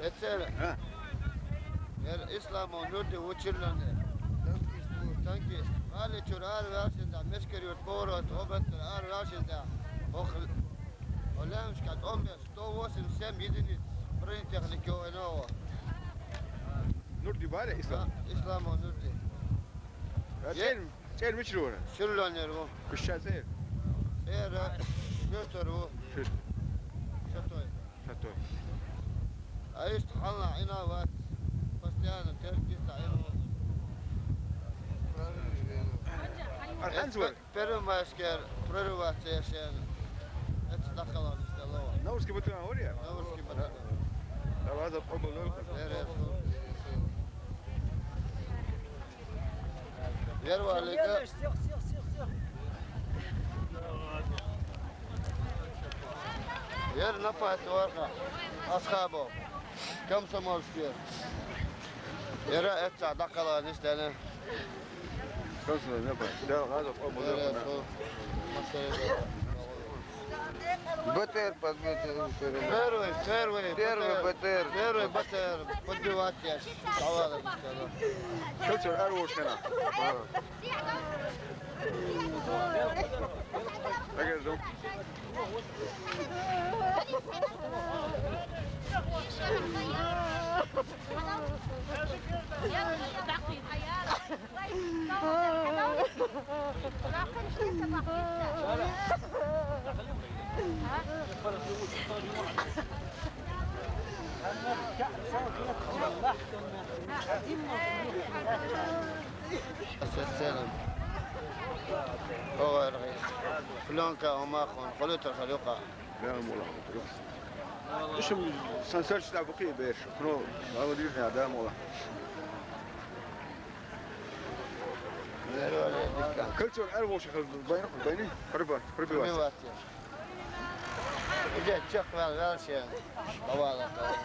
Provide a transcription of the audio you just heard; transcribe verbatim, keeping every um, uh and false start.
Эцер. А? Ер Исламов Нурди ву чиллан. Танкист ву. Танкист. Гали чур ар вяшинда, мешкер юрт борот, обет ар вяшинда. Ох, Олянушка, он бес, сто восемьдесят семь единиц бронетехники ОНО. Нурди баре Ислам? А, Исламов Нурди. А Е- цен, цен мичрура? Чиллан ер ву. Куша цен? Ер, э, шестор ву. Шест. Шестой. Шестой. А есть хала ина ват. Постоянно терпит, а ему. Арханзур. Первомайскер прорываться яшен. Это стакалан столова. Наурский батальон, ория? Наурский батальон. Давай за поболел. Бере. Первая лига. Всё, всё, всё, всё. Ер напасть варха. Асхабов. Комсомольские. Ера это дакала не стене. Комсомольские напасть. Да, надо поболел. Бере, су. БТР подбить. Первый, первый, Первый БТР. БТР. Первый БТР. Подбивать я. Давай, давай. Что ты, Арушкина? Ага. Ага, жду. Пленка омахон, холотор халюка. Ишим сансарч табуки беш. Но, ала дир я да мола. Кольцо ар воши хал байна, байни. Пробивать. Пробивать. Иди, чёк, вал, вал, все. Давай, давай.